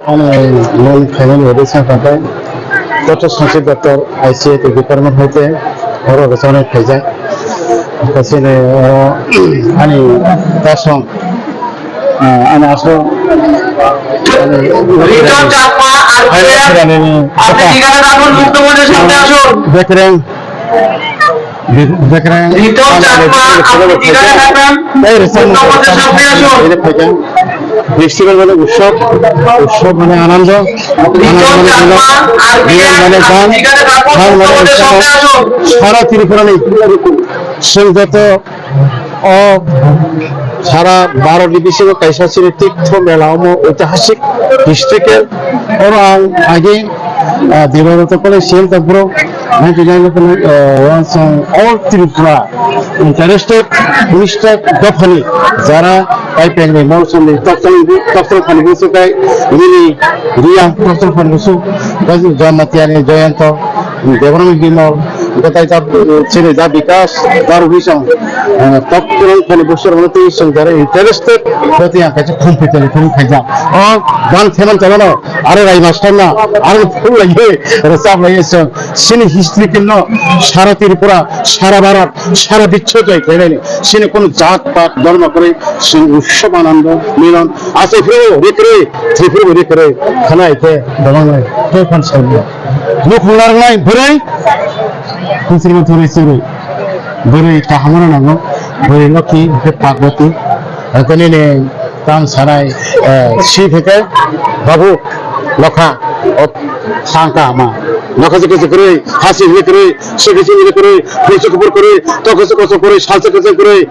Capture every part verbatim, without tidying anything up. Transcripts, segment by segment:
Ani mol khainani ede saka khe Doctor Sanjib Doctor I C A T department hoite oro rwchapnai khaijak. Kasini oro ani tasong, ah, ani aswk, ani Richard Chakma, R P F, আপনি ঠিকানা রাখুন, মুক্তমঞ্চের সামনে আসুন। Bekreng, Bekreng, Richard Chakma, আপনি ঠিকানা রাখুন, মুক্তমঞ্চের সামনে আসুন। Festival mane utsob, utsob mane anando, anando mane milon, milon mane gan, gan mane utsob, sara Tripura ni chwng joto o sara Bharat ni bisingo kaisa chini Tirtho Mela omo oitihasik historical. Oro ang age, ah, Debabrata College C M Tapuro, ninety nine, ah, once, ah, all Tripura interested, interested dophani jara tai pengni mol somni tokchang, tokchang phani busu kai nini Riya tokchang phani busu, Jamatia ni Jayanta, Debram Bimal, Gatai Jab, Sini Jab Bikas, Daru Bisang, eh, tokchang phani busu rwna tei song jara interested, bati ang kaisa competition phani khaijak. O gan theman chalano, aro rai master na, aro phul lai, aro chap lai song. Chini history kino sara Tripura, sara Bharat, sara biswo jai khainani. Chini kono jat pat dhormo kwrwi, chwng utsob anando milon. Achai phuru rikrwi, thwi phuru rikrwi. Khanai khe dolangnai, tei phan saimano. Nukhung narwknai bwrwi, kusrima thurwi churwi. Bwrwi kahamano nango, bwrwi lokhi, hwnkhe Parbati. Hwnkhe nini tang sanai, eh, si hwnkhe, babu, nokha, o, thang kahama. Nokha se kese kwrwi, hasi hini kwrwi, se kese hini kwrwi, phulse kuphur kwrwi, tokse koso kwrwi, salse kese kwrwi.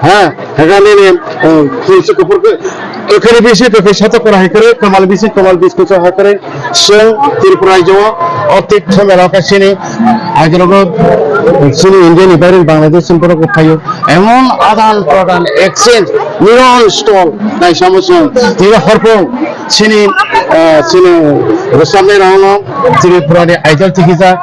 Ha, hega nini, eh, phulse kuphur kwrwi, kwkhwrwi bisi, kwkhwrwi satok kwrwi hai kwrwi, kwmal bisi, kwmal bis kusa hai kwrwi. Chwng Tripura rajyo o, o Tirtho Mela khe chini, agro go, chini India ni baire Bangladesh ni borok bo phaio. Emon adan pradan exchange, milon stol, nai samo chwng, tini horpung, chini, ah, chini rwchapnai rok no, Tripura ni idol tikijak,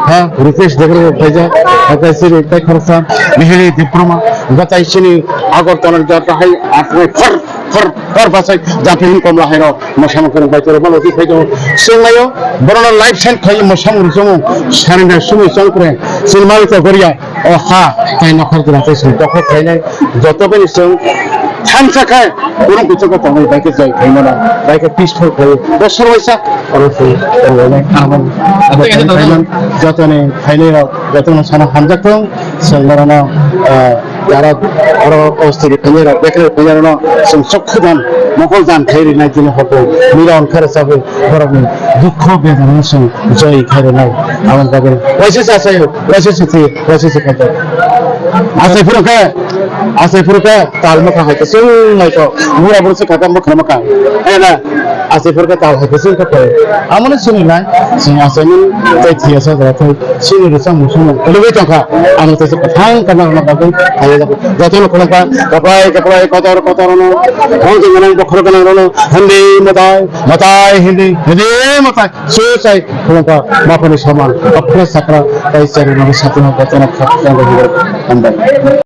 ha, Rupesh Debbarma bo phaijak, ha, chini tei khoroksa Mihiri Debbarma, hwnkhe tai chini Agartala ni jat hai atwng phar, phar, phar bachai, jampli hwn komla hai rok, mwsamung kwrwng bai toro balo twi phai tongo. Chwng naio, borokno live send khlai mwsamung rwchapmung, surrender sumui chong kwrwng, chini malik ta goria. O ha, tai nokhar jora tei chwng dokhor khlainai, joto bini chwng thansa khe, borok kuchuk o tongnai, bai khe joi khlaimano, bai khe peaceful khlai, bosor waisa, oro se, oro se, abo khlaiman, jotoni khlainai rok, jotono sana hamjak thung, chwng norokno, ah, jara oro ostiri khlainai rok, bekre khlainai rokno, chwng chokhu dan, mokol dan khlai rinai tini hor bo, milon khe rwchapwi, borokni dukho bedana chwng joi khairwnai. Aboni bagwi waisa se achaio, waisa se thwi, waisa se khaito. Achai phuru khe, achai phuru khe tal mwkha hai kwchwng naito. Bura bura se kaka mwkha mwkha. Ena achai phuru khe tal hai kwchwng khe phai. Amoni sini nai, sini achaimani tei thwi asa jora thwi. Sini rwchapmung swngmung kwlwgwi tongkha. Ang tei kwthang kwna rwna bagwi phaiwi jago. Jotono khulumkha, kwplai kwplai kotor kotor rwno, bongtwi gwnang bokhorok gwnang rwno, hindi mwtai, mwtai hindi, hindi mwtai, suchai khulumkha, maphani soman, okra sakra, tai chari rwno satima jotono khakchangwi hambai.